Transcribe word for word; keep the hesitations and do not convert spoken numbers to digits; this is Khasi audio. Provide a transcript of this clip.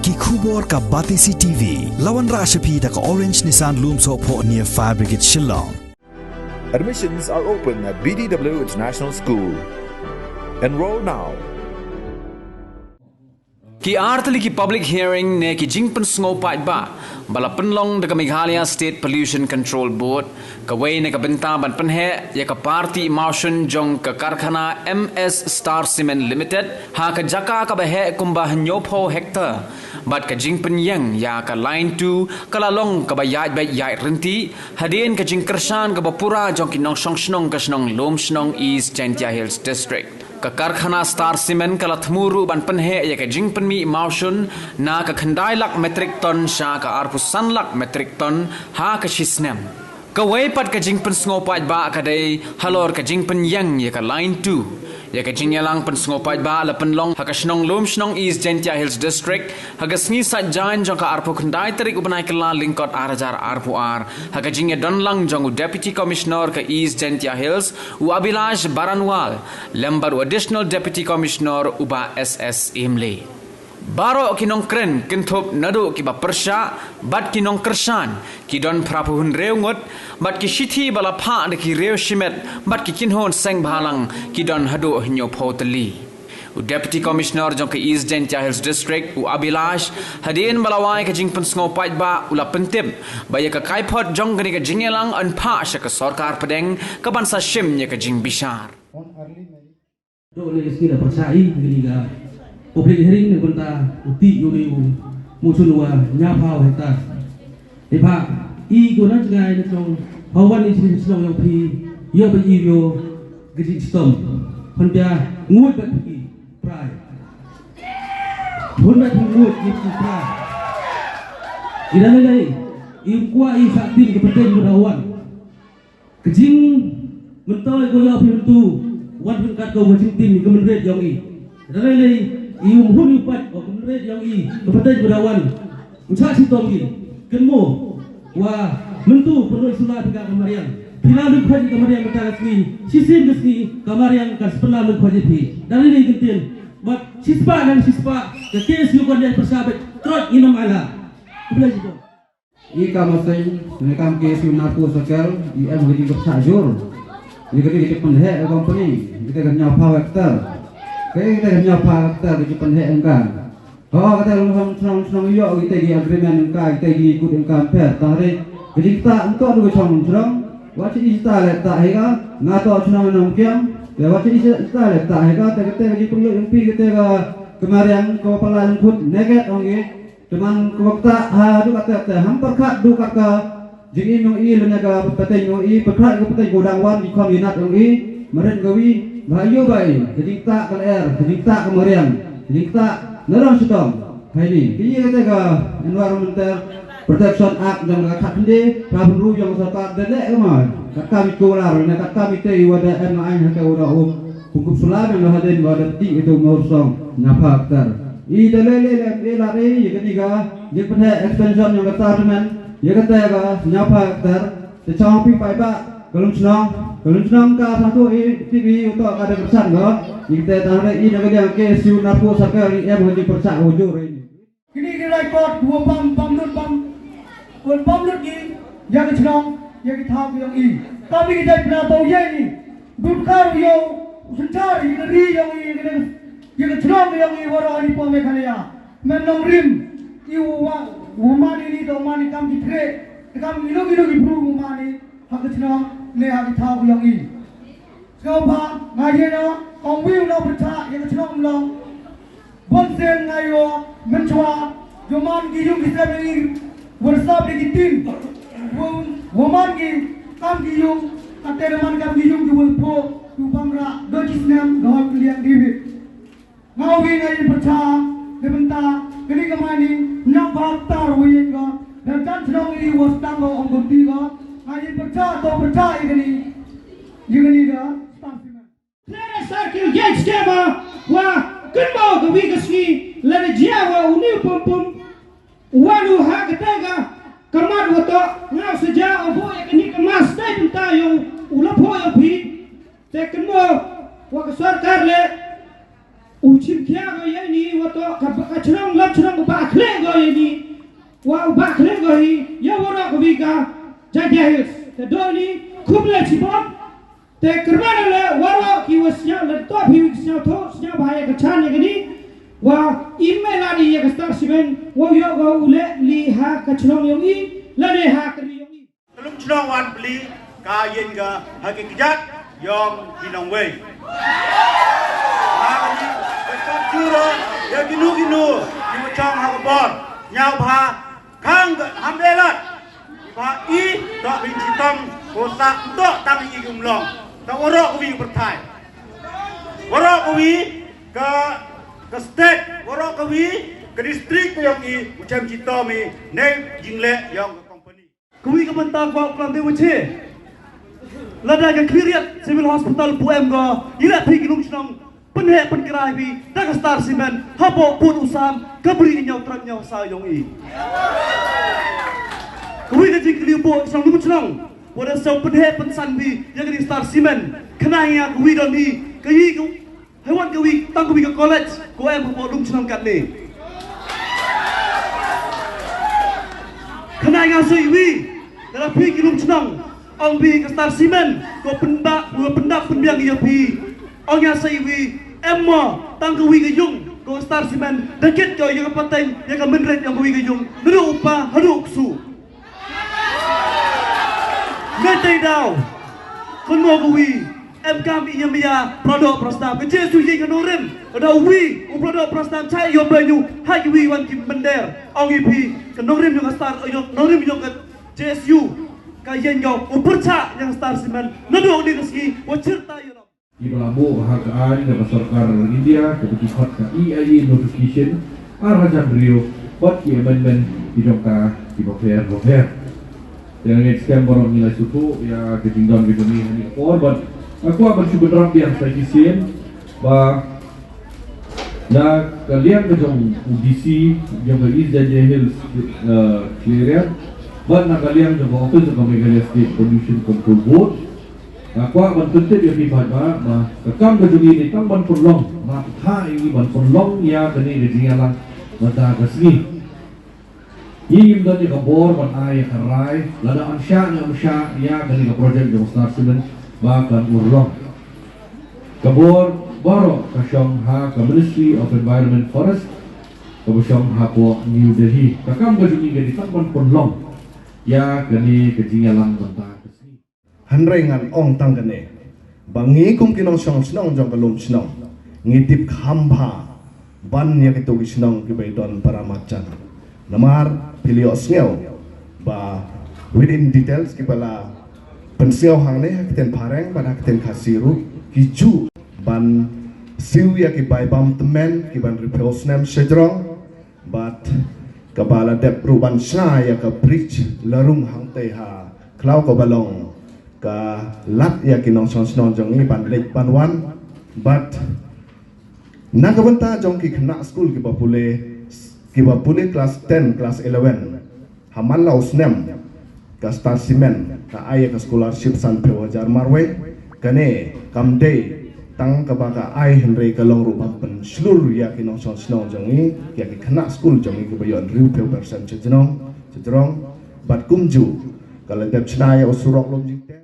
Ki khubor ka Batesi T V. La wanrah sha phi da ka Orange Nissan Lumsohphoh near Fire Brigade Shillong. Admissions are open at B D W International School. Enroll now. Ki artylli ki public hearing ne ki jingpynsngew paidbah ba la pynlong da ka Meghalaya State Pollution Control Board, kawei na ka bynta ban pynheh ïa ka parti mawshun jong ka karkhana M S Star Cement Limited ha ka jaka kaba heh kumba hynñiewphew hektar. Bad ka jingpynïeng ïa ka Line two ka la long kaba ïaid beit ïaid ryntih hadien ka jingkyrshan kaba pura jong ki nongshong shnong ka shnong Lumshnong East Jaintia Hills District. Ka karkhana Star Cement ka la thmu ruh ban pynheh ïa ka jingpynmih mawshun na ka khyndai lak metrik ton sha ka arphew san lak metrik ton ha ka shisnem. Kawei pat ka jingpynsngew paidbah ka dei halor ka jingpynïeng ïa ka Line two. Ïa ka jingïalang pynsngew paidbah la pynlong ha ka shnong Lumshnong East Jaintia Hills District ha ka sngi Saitjaiñ jong ka arphew khyndai tarik u bnai Kyllalyngkot ar hajar arphew ar, ha ka jingïadonlang jong u Deputy Commissioner ka East Jaintia Hills, u Abhilash Baranwal, lem bad u Additional Deputy Commissioner u Bah S S Imli. Baroh ki nongkren kynthup naduh kiba pyrshah bad ki nongkyrshan ki don phraphew hynriew ngut, bad ki shithi ba la phah da ki riew shimet bad ki kynhun seng bhalang ki don haduh hynñiewphew tylli. U Deputy Commissioner jong ka East Jaintia Hills District, u Abhilash, hadien ba la wai ka jingpynsngew paidbah u la pyntip ba ïa ka kaiphod jong kane ka jingïalang yn phah sha ka sorkar pdeng ka ban sa shim ïa ka jingbishar. Dok ne ka sngi da pyrshah i kane ka public hearing na ka bynta u tih ïa une u mawshun wa hynñiewphew hektar. Epha i ko na jngai na chnong, pha wan i shnong ïa phi, ïa ba i ïa ka jingshitom. Hynda nguid ba phi prai. Hynda phi nguid ïa phi prai. I da lei lei i kwah i sa tim ka pateng ba da wan. Ka jingmyntoi ko ïa phi mynta wan pynkat ko ka jingtim ka mynried ïong i. Da lei lei i um hun i pat ko ka mynried ïong i ka pateng ba da wan. Ngi sa shitom ngi kynmaw wa mynta pynlong sula phi ka mariang. Phi la luk khot ka mariang mynta ka sngi. Shisien ka sngi ka mariang ka sa pynlong luk khot phi. Da lei lei kyntien bad shispah nang shispah ka K S U kon dei pyrshah bad trot ngi nam ala. Khublei shibun. I kam aseng ne kam K S U Narpuh Circle i em ka jingpyrshah jur. Ïa kata ka jingpynheh ka company ïa kata ka hynñiewphew hektar. Ka ïa kata ka hynñiewphew hektar ka jingpynheh ïa ka. Ho kata ka long shnong shnong ïoh ïa kata ki agreement ïa ka, ïa kata ki kut ïa ka pher. Tang re ka jingktah ym toh da ka shnong shnong. Wat sha i sha ta leh tah ïa ka, nga toh shnong Nongkiang. Te wat sha i sha ta leh tah ïa ka, te kata ka jingpynlut ïa phi kata ka mariang ka pala lyngkhut neget ong i. Te man ka bok ta ha du katta te ham pyrkhat du kat ka jingim yong i lane ka pateng yong i, pyrkhat ka pateng ka dang wan ki khon ki nat yong i. Marit ka wi ba ïoh ba i ka jingktah ka lyer, ka jingktah ka mariang, ka jingktah na rang sitong. Hai ni ki ïa kata ka Environmental Protection Act jong ka khatkhyndai, ka pynru jong ka sorkar da leh ka ma katkam i kular ne katkam i te i wa da em nga ain ha ka u da um. Pynkup sula ne nga hadien wa da ti i tu mawsong nya faktor. I da leh leh leh leh la re ïa kane ka ïa pynheh extension ïa ka term ïa kata ka hynñiewphew hektar. Te chong phi paidbah ka lum chnong, ka lum chnong ka sa tu i T V u to ka da pyrchan ko. I te tang re i na ka liang K S U Narpuh Circle i em ha ji pyrchan u jur i. Kine ki rai kot wa bam bam lut bam Wat bam lut ki ïa ka chnong ïa ki thaw ki yong i. Ka mi ki jait pynah ba u ïa ni. Dut kar u ïa u synchar ïa ka ri yong i ïa ka chnong yong i waroh ni po Meghalaya. Men nongrim i u wa u man i ni to man i kam ki tre kam i lo ki lo ki bru u man i ha ka chnong ne ha ki thaw ki yong i. Sngewbha nga ïa na ong wi u na pynchah ïa ka chnong long. Bun sien nga ïoh mynshuwa, ïoh man ki yung ki sem ïa ngi, wa sap ïa ki tin, wa, wa man ki kam ki yung, ka te da man kam ki yung ki wa pho, ki wa bam rah, do ki snem, do ki liang David. Nga wi nga ïa pyrchah, da bynta, kani ka mani, nyam ba tar wa ïa ka, da jan chnong ïa wa stang ko ong ko ti ko, nga ïa pyrchah, to pyrchah ïa kani, ïa kani ka, stang simen. Khlem sa kiew ïa skhem ba wa kynmaw ka wi ka sngi lada jia wa u niu pum pum. Wa nu ha kata ka kamat wa to nga sa jia u bo ïa kani ka mas dai bynta ïa u la pho ïa phi. Te kynmaw wa ka sorkar le u chim khia ko ïa ni wa to ka chnong lap chnong ba khlem. Wa u bah khleh ko hi ïa waroh kawi ka Jaintia Hills. Te doni khublei shibun. Te kyrpad ïa leh waroh kiwa sñiaw, lada toh phi wi ki sñiawthuh, sñiawbha ïa ka chan ïa kani, wa im me lade ïa ka Star Cement, wa u ïoh ko u leh li ha ka chnong yong i lane ha ka ri yong i. Ka lum chnong Wanpli ka ïeng ka ha ki kjat yong ki nongwei. Ha kani ka chong jur ïa kino kino kiwa chong ha ka bor, sñiawbha khang ka ham elat. Ba i toh phi chitom ko sa toh tang i ki umlong. Ta waroh kawi ka pyrthai, waroh kawi ka, ka state, waroh kawi ka district ka yong i, u chem chitom i ne jingleh yong ka company. Kawi ka bynta kwah u klam dei wa che. Lada ka Khliehriat Civil Hospital pu em ko, i leh phi ki nongchnong pynheh pynkrai phi da ka Star Cement hapoh pud u sam ka bri ñiaw trat ñiaw sa yong i. Kawi ka jingkylli u poh shnong num chnong, wa da sñiaw pynheh pynsan phi ïa ka Star Cement. Khnang ïa kawi don hi ka i ka, hei wan kawi tang kawi ka college ko em hapoh lum chnong katne. Khnang ïa soi wi, da phi ki lum chnong ong phi ka Star Cement ko pynba, ko pyndap pynbiang ïa phi. Ong ïa sa iwi, em mo, tang kawi ka yung ko Star Cement da kit ko ïa ka pateng ïa ka mynrit yong kawi ka yung. Naduh u pa haduh u ksu. Ngai tei daw. Kynmo kawi, em kam i ïa mia, pradoh prasnam. Ka Jisu ïa ka nongrim, ka daw wi u pradoh prasnam chai ïa ba ñu ha kawi wan ki mynder. Ong i phi, ka nongrim yong ka Star, yong nongrim yong ka Jisu ka ïeng ko u pyrchah ïa ka Star Cement. Naduh ni ka sngi wa chirta ïa. Kiba la buh ha ka aiñ na ka sorkar India, kaba ki khot ka E I A notification, ar hajar hynriew, bad ki amendment ki jong ka kiba pher ba pher. Te nga ngeit skhem baroh ngi la sngewthuh ïa ka jingdon ka jong ngi ha kane ka por, bad nga kwah ban shu bynrap biang sa shisien ba na ka liang ka jong u D C jong ka East Jaintia Hills, eh, Khliehriat, bad na ka liang jong ka Office of the Meghalaya State Pollution Control Board, nga kwah ban pyntip ïa phi paidbah ba ka kam ka jong ngi dei tang ban pynlong, ba ka dei ban pynlong ïa kane ka jingïalang mynta ka sngi. Ngi ngim don ïa ka bor ban ai ïa ka rai lada yn shah ne ym shah ïa kane ka project jong Star Cement ba kan urlong. Ka bor baroh ka shong ha ka Ministry of Environment Forest, kaba shong hapoh New Delhi. Ka kam ka jong ngi ka dei tang ban pynlong ïa kane ka jingïalang mynta ka sngi. Hynrei ngan ong tang kane, ba ngi kum ki nongshong shnong jong ka Lumshnong ngi tip kham bha ban ïa kito ki shnong kiba don para marjan. Namar phi la ïohsngew ba within details kiba la pynsngew hangne ha ktien phareng bad ha ktien Khasi ruh, ki ju ban siew ïa ki bai bam tymmen ki ban riphew snem shajrong. Bad kaba la dep ruh ban shna ïa ka bridge la rung hangtei ha khlaw kaba long ka lad ïa ki nongshong shnong jong ngi ban leit ban wan. Bad na ka bynta jong ki khynnah skul kiba pule, kiba pule klas ten, klas eleven, ha man la u snem ka Star Cement ka ai ïa ka scholarship sanphew hajar marwei. Kane kam dei tang kaba ka ai hynrei ka long ruh ban pynshlur ïa ki nongshong shnong jong ngi, ïa ki khynnah skul jong ngi kiba ïoh hynriewphew percent shajrong, shajrong. Bad kumjuh ka la dep shna ïa u surok lum jingtep.